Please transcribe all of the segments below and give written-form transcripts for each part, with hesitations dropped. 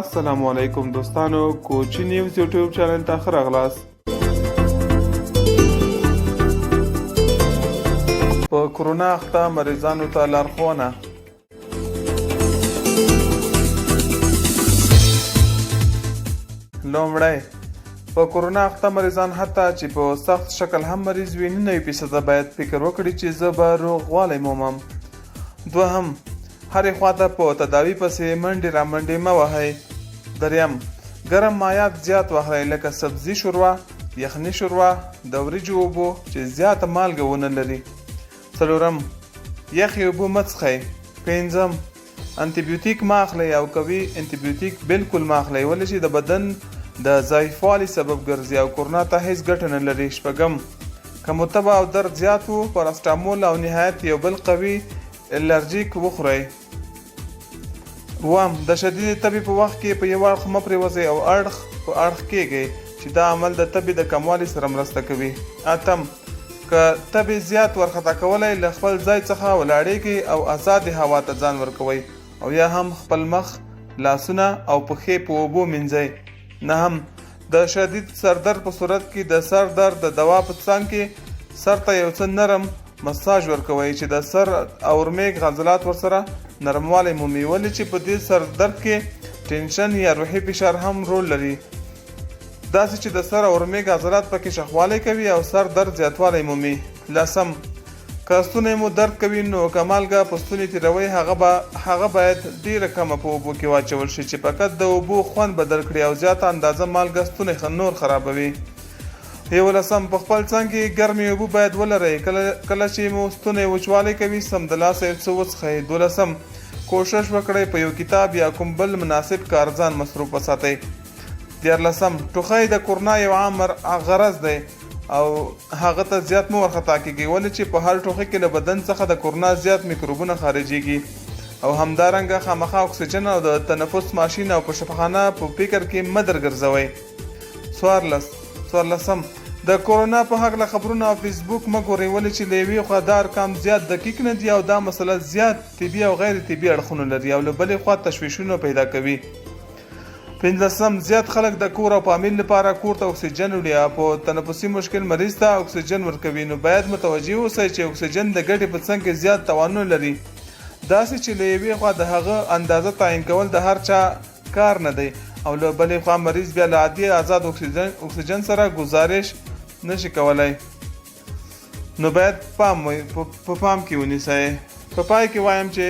السلام علیکم دوستانو، کوچی نیوز یوټیوب چینل ته ښه راغلاست. په کرونا اخته مریضانو ته لارښوونه. لومړی، په کرونا اخته مریضان حتی چې په سخت شکل هم مریض وي، 99% باید فکر وکړي چې زه به روغوالی مومم. دوهم، هرې خواته په تداوي پسې منډې رامنډې مه وهئ. دریم، ګرم مایعات زیات واخلئ، لکه سبزي شوروا، یخني شوروا، د وریجو اوبو چې زیاته مالګه ونه لري. څلورم، یخې اوبه مه څښئ. پنځم، انتیبیوتیک مه اخلئ او قوي انتیبیوتیک بالکل مه اخلئ، ولې چې د بدن د ضعیفوالي سبب ګرځي او کرونا ته هیڅ ګټه نه لري. شپږم، که مو تبه او درد زیات وو، پاراسټامول او نهایت یو بل قوي الرجیک وخورئ. اووم، د شدیدې تبې په وخت کې په یو اړخ مه پرېوځئ او اړخ په اړخ کېږئ، چې دا عمل د تبې د کموالي سره مرسته کوي. اتم، که تبې زیات وارخطا کولی، له خپل ځای څخه ولاړېږئ او ازادې هوا ته ځان ورکوئ او یا هم خپل مخ، لاسونه او پښې په اوبو مینځئ. نهم، د شدید سردرد په صورت کې د سر درد د دوا په څنګ کې سر ته یو څه نرم مساج ورکوئ، چې د سر او ورمېږ عضلات ورسره نرموالی مومي، ولې چې په دې سر درد کې ټینشن یا روحي فشار هم رول لري، داسې چې د سر او ورمېږ عضلات پکې شخوالی کوي او سر درد زیاتوالی مومي. لسم، که ستونی مو درد کوي، نو که مالګه په ستوني تېروئ، هغه باید ډېره کمه په اوبو کې واچول شي، چې فقط د اوبو خوند بدل کړي او زیاته اندازه مالګه ستونی نور خرابوي. یولسم، په خپل څنګ کې ګرمې اوبه باید ولرئ، کله کله چې مو ستونی وچوالی کوي، سمدلاسه یو څه وڅښئ. دولسم، کوشش وکړئ په یو کتاب یا کوم بل مناسب کار ځان مصروف وساتئ. دیارلسم، ټوخی د کورنا یو عام غرض دی او هغه ته زیات مه ورخطا کېږئ، ولې چې په هر ټوخي کې له بدن څخه د کورنا زیات میکروبونه خارجېږي او همدارنګه خامخا اکسیجن او د تنفس ماشین او په شفاخانه په فکر کې مه درګرځوئ. 14، څوارلسم، د کورونا په هکله خبرونه او فیسبوک مه ګورئ، ولې چې له یوې خوا دا ارقام زیات دقیق نه دي او دا مسله زیات طبي او غیر طبي اړخونه لري او له بلې خوا تشویشونه پیدا کوي. پنځلسم، زیات خلک د کور او فامیل لپاره کور ته اکسیجن وړي او په تنفسي مشکل مریض ته اکسیجن ورکوي، نو باید متوجه اوسئ چې اکسیجن د ګټې په څنګ کې زیات تاوانونه لري، داسې چې له یوې خوا د هغه اندازه تعین کول د هر چا کار نه دی او له بلې خوا مریض بیا له عادي ازاد اکسیجن سره ګزارش نشي کولای، نو باید پام په پام کې ونیسئ. په پای کې وایم چې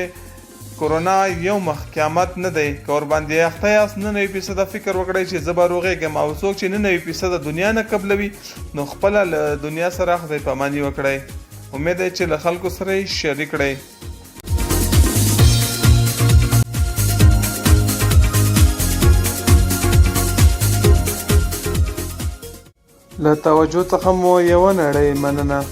کرونا یو مخ قیامت نه دی. که ورباندې اخته یاست، 99% فکر وکړئ چې زه به روغېږم، او څوک چې 99% دنیا نه قبلوي، نو خپله له دنیا سره خدای پاماني وکړئ. امید دی چې له خلکو سره یې شریک کړئ. له توجه څخه مو یوه نړۍ مننه.